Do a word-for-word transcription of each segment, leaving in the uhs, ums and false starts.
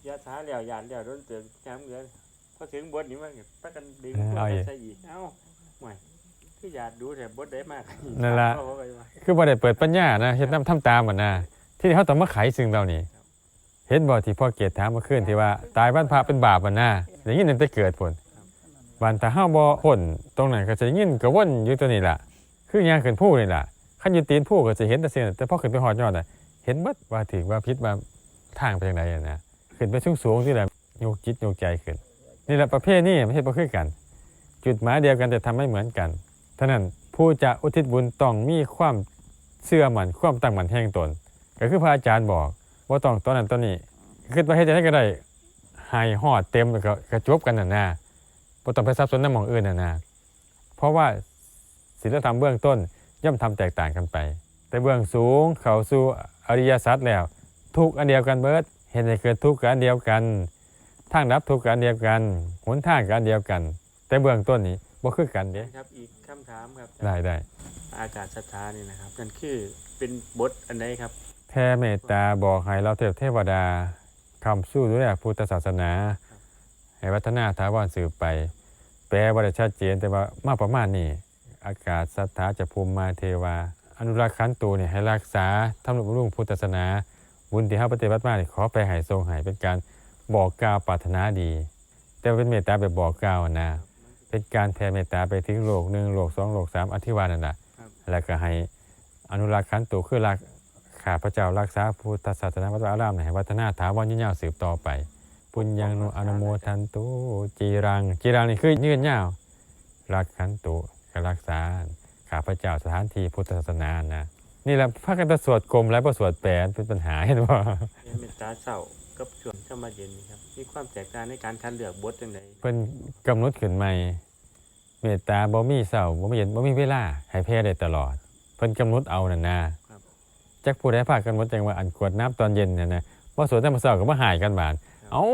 ยะถาแล้ว ยานแล้ว โดนเติบ ยามเหลือ พอถึงบทนี้มันก็พากันดึง เออ พวก เอาอีก ใส่อีก เอ้า ห่วย คือหยาดดูแท้ บทใดมาก นั่นล่ะ เอาไว้ว่า คือบ่ได้เปิดปัญญานะ เฮ็ดนำทำตามหั่นนะ ที่นี่เฮาต้องมาไขสิ่งเหล่านี้ เห็นบ่ที่พ่อเกศถามเมื่อคืนที่ว่า ตายวันพระเป็นบาปหั่นนะ ได้ยินตั้งแต่เกิดพุ้น วันถ้าเฮาบ่พ้นตรงนั้นก็จะได้ยินก็วนอยู่ตัวนี้ล่ะ คือย่างขึ้นภูนี่ล่ะ คันอยู่ตีนภูก็จะเห็นแต่สิ่งนั้น แต่พอขึ้นไปฮอดยอดน่ะ เห็นเบิดว่าถูกว่าผิด ว่าทางไปทางใดหั่นนะ ขึ้นไปสูงๆ ที่ละ ยกจิตยกใจขึ้น นี่แหละประเภทนี้มันเฮ็ดบ่คือกัน จุดหมายเดียวกันแต่ทำไม่เหมือนกัน ฉะนั้นผู้จะอุทิศบุญต้องมีความเชื่อมั่น ความตั้งมั่นแห่งตน ก็คือพระอาจารย์บอก บ่ต้องตอนนั้นตอนนี้ คิดว่าเฮ็ดจั่งใดก็ได้ ให้ฮอดเต็มแล้วก็ ก็จบกันหั่นนะ บ่ต้องไปสับสนนำหม่องอื่นหั่นนะ เพราะว่าศีลธรรมเบื้องต้นย่อมทำแตกต่างกันไป แต่เบื้องสูงเข้าสู่อริยสัจแล้ว ทุกข์อันเดียวกันเบิด เฮ็ดให้เกิดทุกข์ก็อันเดียวกัน ทางดับทุกข์ก็อันเดียวกัน หนทางก็อันเดียวกัน แต่เบื้องต้นนี้บ่คือกันเด้ ครับ อีกคำถามครับ ได้ได้ อากาศศรัทธานี่นะครับ นั่นคือเป็นบทอันใดครับ แผ่เมตตาบอกให้เหล่าเทพเทวดาค้ำชูดูแลพุทธศาสนา ให้วัฒนาถาวรสืบไป แปลบ่ได้ชัดเจน แต่ว่ามาประมาณนี้ อากาศศรัทธาจะภูมิมาเทวา อนุรักษ์ขันตูนี่ให้รักษาทำนุบำรุงพุทธศาสนา บุญที่เฮาปฏิบัติมานี่ขอแผ่ให้ส่งให้เป็นการบอกกล่าวปรารถนาดี แต่ว่าเป็นเมตตาแบบบอกกล่าวนะ เป็นการแผ่เมตตาไปถึงโลกหนึ่ง โลกสอง โลกสาม อธิวานั่นน่ะ ครับ แล้วก็ให้อนุรักษ์ขันตูคือรัก ข้าพเจ้ารักษาพุทธศาสนาวัดวาอารามให้วัฒนาถาวรยืนยาวสืบต่อไป ปุญญังนุอนุโมทันตุ จีรัง จีรังนี่คือยืนยาว รักขันตุก็รักษา ข้าพเจ้าสถานที่พุทธศาสนานะ นี่แหละพากันแต่สวดกลมหลาย บ่สวดแปลเป็นปัญหา เห็นบ่ เมตตาเศร้ากับช่วงธรรมะเย็นนี่ครับ มีความแตกต่างในการคัดเลือกบทจั่งใด เพิ่นกำหนดขึ้นใหม่ เมตตาบ่มีเช้า บ่มีเย็น บ่มีเวลา ให้แผ่ได้ตลอด เพิ่นกำหนดเอานั่นนะ ครับ จักผู้ใดพากันหมดจังว่าอันกรวดน้ำตอนเย็นเนี่ยนะ บ่สวดยามมื้อเช้าก็บ่หายกันบาด เอ้า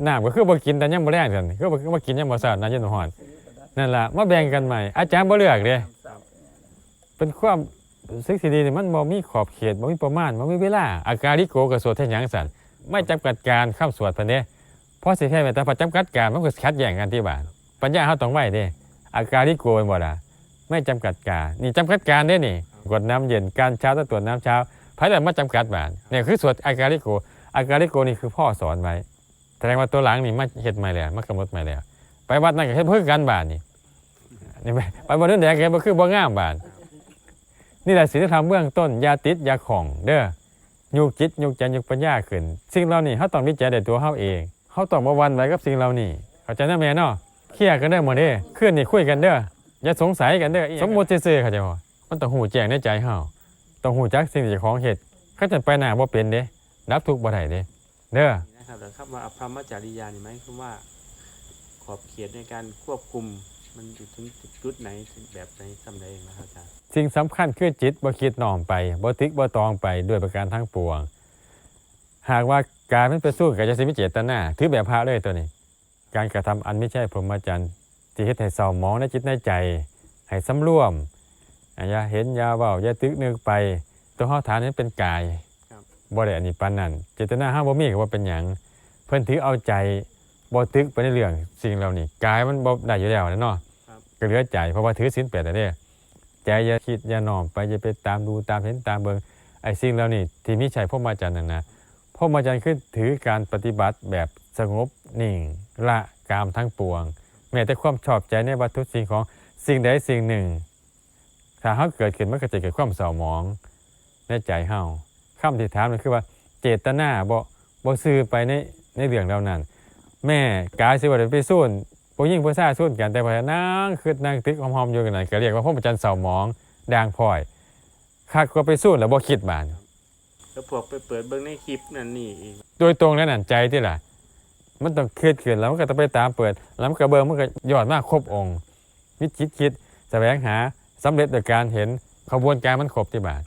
น้ำก็คือบ่กินแต่ยามมื้อแลงซั่น คือบ่ บ่กินยามมื้อเช้า น้ำเย็นฮ้อน นั่นล่ะ มาแบ่งกันใหม่ อาจารย์บ่เลือกเด้ เป็นความสิ่งที่ดีนี่มันบ่มีขอบเขต บ่มีประมาณ บ่มีเวลา อากาลิโกก็สวดแทนหยังซั่น ไม่จำกัดการคำสวดเพิ่นเด้ พอสิแผ่เมตตา พอจำกัดการ มันก็ขัดแย้งกันที่บาด ปัญญาเฮาต้องไวเด้ อากาลิโกแม่นบ่ล่ะ ไม่จำกัดการ นี่จำกัดการเด้นี่ กรวดน้ำเย็น การเช้าต้องตรวจน้ำเช้า ไผล่ะมาจำกัดบาด นี่คือสวดอากาลิโก อากาลิโกนี่คือพ่อสอนไว้ แสดงว่าตัวหลังนี่มาเฮ็ดใหม่แล้ว มากำหนดใหม่แล้ว ไปวัดนั่นก็เฮ็ดเพื่อกันบาดนี่ นี่ไป ไปวัดนั่นแดงก็เฮ็ดบ่คือบ่งามบาด นี่แหละศีลธรรมเบื้องต้น อย่าติดอย่าข้องเด้อ ยกจิตยกใจยกปัญญาขึ้น สิ่งเหล่านี้เฮาต้องวิจัยด้วยตัวเฮาเอง เฮาต้องบ่หวั่นไหวกับสิ่งเหล่านี้ เข้าใจนะแม่เนาะ เคลียร์กันเด้อมื้อนี้ คืนนี้คุยกันเด้อ อย่าสงสัยกันเด้อ สมมุติซื่อๆ เข้าใจบ่ มันต้องฮู้แจ้งในใจเฮา ต้องฮู้จักสิ่งที่เจ้าของเฮ็ด คันซั่นไปหน้าบ่เป็นเด้ ดับทุกข์บ่ได้เด้ เด้อ นะครับ แล้วคำว่าอภรรมจริยานี่หมายความว่า ขอบเขตในการควบคุม มันอยู่ถึงจุดไหนแบบไหนส่ำใดนะครับอาจารย์ สิ่งสำคัญคือจิตบ่คิดน้อมไป บ่ตึกบ่ตองไปด้วยประการทั้งปวง หากว่ากายมันไปสู้ก็จะสิมีเจตนา ถือแบบพระเลยตัวนี้ การกระทำอันไม่ใช่พรหมจรรย์ ที่เฮ็ดให้เศร้าหมองในจิตในใจ ให้สำรวม อย่าเห็นอย่าเว้าอย่าตึกนึกไป ตัวเฮาฐานนั้นเป็นกาย ครับ บ่ได้อันนี้ปานนั้น เจตนาเฮาบ่มีก็บ่เป็นหยัง เพิ่นถือเอาใจ บ่ตึกไปในเรื่องสิ่งเหล่านี้ กายมันบ่ได้อยู่แล้วนะเนาะ ครับ ก็เหลือใจ เพราะว่าถือศีลแปดแล้วเด้ ใจอย่าคิดอย่าน้อมไป อย่าไปตามดูตามเห็นตามเบิ่ง ไอ้สิ่งเหล่านี้ที่มีใช้พรหมจรรย์นั่นนะ พรหมจรรย์คือถือการปฏิบัติแบบสงบนิ่ง ละกามทั้งปวง แม้แต่ความชอบใจในวัตถุสิ่งของสิ่งใดสิ่งหนึ่ง ถ้าเฮาเกิดขึ้นมันก็จะเกิดความเศร้าหมอง ในใจเฮา คำที่ถามนั่นคือว่าเจตนาบ่ บ่ซื่อไปใน ในเรื่องเหล่านั้น แม่กายสิว่าได้ไปซูน ผู้หญิงผู้ชายซูนกัน แต่ว่านั่งคิดนั่งตึกหอมๆอยู่กันนั่นก็เรียกว่าพรหมจรรย์เศร้าหมองด่างพร้อย คักกว่าไปซูนแล้วบ่คิดบาด แล้วพวกไปเปิดเบิ่งในคลิปนั่นนี่อีก โดยตรงแล้วนั่นใจติล่ะ มันต้องคิดขึ้นแล้วมันก็ต้องไปตามเปิด แล้วมันก็เบิ่งมันก็ย้อนมาครบองค์ วิจิตรคิด แสวงหา สำเร็จโดยการเห็น ขบวนการมันครบติบาด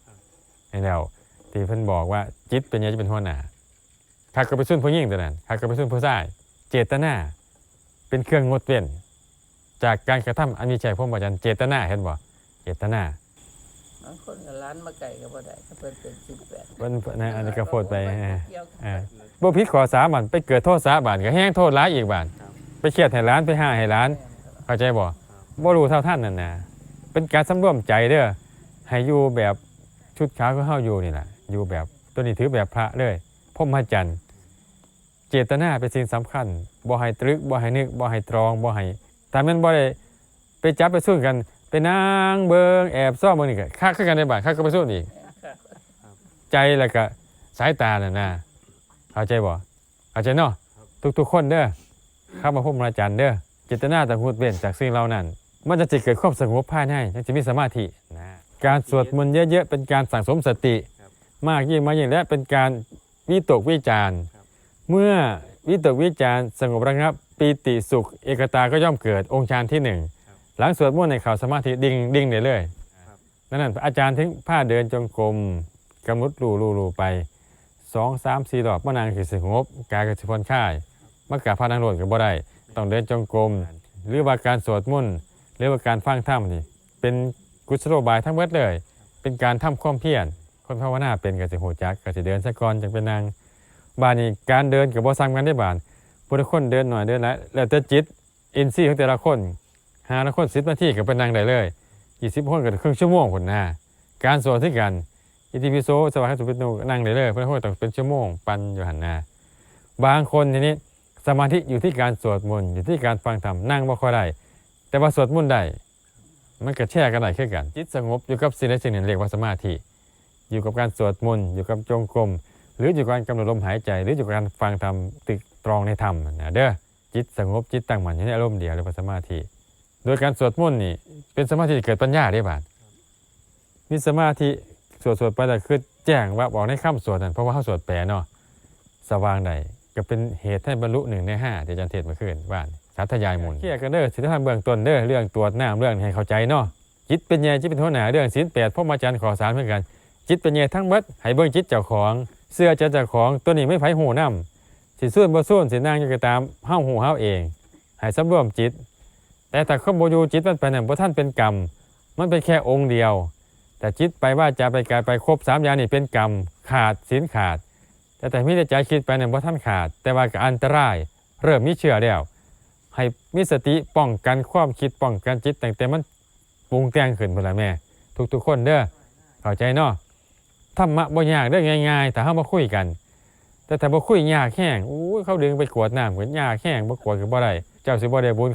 นี่แล้วที่เพิ่นบอกว่าจิตเป็นหยังจะเป็นหัวหน้า คักกว่าไปซูนผู้หญิงตัวนั้น คักกว่าไปซูนผู้ชาย เจตนา เป็นเครื่องงดเว้น จากการกระทำอันมีใช้พรหมจรรย์ เจตนา เห็นบ่ เจตนา คนกับหลานมาไกลก็บ่ได้ถ้าเพิ่นเป็นสิบแปด มันนะอันนี้ก็โพดไป หลาน เออ ก็บ่เกี่ยวกัน เออบ่ผิดข้อสามบัดไปเกิดโทษสาบาดก็แฮงโทษหลายอีกบาด ครับ ไปเครียดให้หลานไปห้าให้หลาน เข้าใจบ่บ่รู้เท่าทันนั่นนะเป็นการสำรวมใจเด้อให้อยู่แบบชุดขาวคือเฮาอยู่นี่แหละอยู่แบบตัวนี้ถือแบบพระเลยพรหมจรรย์ เจตนาเป็นสิ่งสำคัญบ่ให้ตรึกบ่ให้นึกบ่ให้ตรองบ่ให้ถ้าแม่นบ่ได้ไปจับไปซุ่นกันไปนั่งเบิ่งแอบซ่องเบิ่งนี่ก็คักคือกันได้บาดคักก็ไปซุ่นอีกใจแล้วก็สายตาน่ะนะเข้าใจบ่เข้าใจเนาะทุกๆคนเด้อคำว่าพรหมจรรย์เด้อเจตนาต้องงดเว้นจากสิ่งเหล่านั้น มันจะสิเกิดความสงบภายในยังสิมีสมาธินะการสวดมนต์เยอะๆเป็นการสั่งสมสติ มากยิ่งมากยิ่งและเป็นการวิตกวิจารณ์ เมื่อวิตกวิจารณ์สงบระงับปีติสุข เอกตาก็ย่อมเกิดองค์ฌานที่หนึ่งหลังสวดมนต์ให้เข้าสมาธิดิ่งดิ่งได้เลยดังนั้นอาจารย์ถึงพาเดินจงกรมกำหนดรู้รู้รู้ไปสองสามสี่รอบมานั่งสิสงบกายก็สิผ่อนคลายมากราบพระนั่งโลดก็บ่ได้ ต้องเดินจงกรมหรือว่าการสวดมนต์หรือว่าการฟังธรรมนี่เป็นกุศโลบายทั้งหมดเลย เป็นการทำความเพียรคนภาวนาเป็นก็สิฮู้จักก็สิเดินซะก่อนจังไปนั่งบาดนี้การเดินก็บ่ซ้ำกันได้บาดผู้ละคนเดินหน่อยเดินหลายแล้วแต่จิตอินทรีย์ของแต่ละคนห้าละคนสิบนาทีก็ไปนั่งได้เลยยี่สิบคนก็ครึ่งชั่วโมงพุ้นนะการสวดคือกันอิติปิโสสวากขาโตปิโนนั่งได้เลยผู้ละคนต้องเป็นชั่วโมงปั่นอยู่หั่นนะบางคนทีนี้สมาธิอยู่ที่การสวดมนต์อยู่ที่การฟังธรรมนั่งบ่ค่อยได้แต่ว่าสวดมนต์ได้ มันก็แชร์กันได้คือกันจิตสงบอยู่กับสิ่งใดสิ่งหนึ่งเรียกว่าสมาธิ อยู่กับการสวดมนต์อยู่กับจงกรมหรืออยู่กับการกำหนดลมหายใจ หรืออยู่กับการฟังธรรมตึกตรองในธรรมนะเด้อจิตสงบจิตตั้งมั่นอยู่ในอารมณ์เดียวเรียกว่าสมาธิ โดยการสวดมนต์นี่เป็นสมาธิที่เกิดปัญญาได้บาดมีสมาธิสวดสวดไปแล้วคือแจ้งว่าบอกในคำสวดนั่นเพราะว่าเขาสวดแปลเนาะสว่างได้ก็เป็นเหตุให้บรรลุหนึ่งในห้าที่อาจารย์เทศน์เมื่อคืนว่านสาธยายมนต์เคลียร์กันเด้อสิทธิธรรมเบื้องต้นเด้อเรื่องตรวจน้ำเรื่องให้เข้าใจเนาะ จิตเป็นใหญ่จิตเป็นหัวหน้าเรื่องศีลแปดพรหมจรรย์ข้อสามเหมือนกัน จิตเป็นใหญ่ทั้งหมดให้เบิ่งจิตเจ้าของเชื่อใจเจ้าของตัวนี้ไม่ไผฮู้นำสิซูนบ่ซูนสินั่งอยู่ก็ตามเฮาฮู้เฮาเองให้สำรวมจิต แต่ถ้าคนบ่อยู่จิตมันไปนั่นบ่ทันเป็นกรรมมันเป็นแค่องค์เดียว แต่จิตไปวาจาไปกายไปครบสามอย่างนี้เป็นกรรมขาดศีลขาด แต่ถ้ามีแต่ใจคิดไปนั่นบ่ทันขาด แต่ว่าก็อันตรายเริ่มมีเชื้อแล้วให้มีสติป้องกันความคิดป้องกันจิตตั้งแต่มัน ปรุงแต่งขึ้นพุ้นล่ะแม่ทุกๆคนเด้อเข้าใจเนาะธรรมะบ่ยากเด้อง่ายๆถ้าเฮามาคุยกัน แต่ถ้าบ่คุยยากแฮงโอ้ยเขาดึงไปกรวดน้ำก็ยากแฮงบ่กรวดก็บ่ได้เจ้าสิบ่ได้บุญ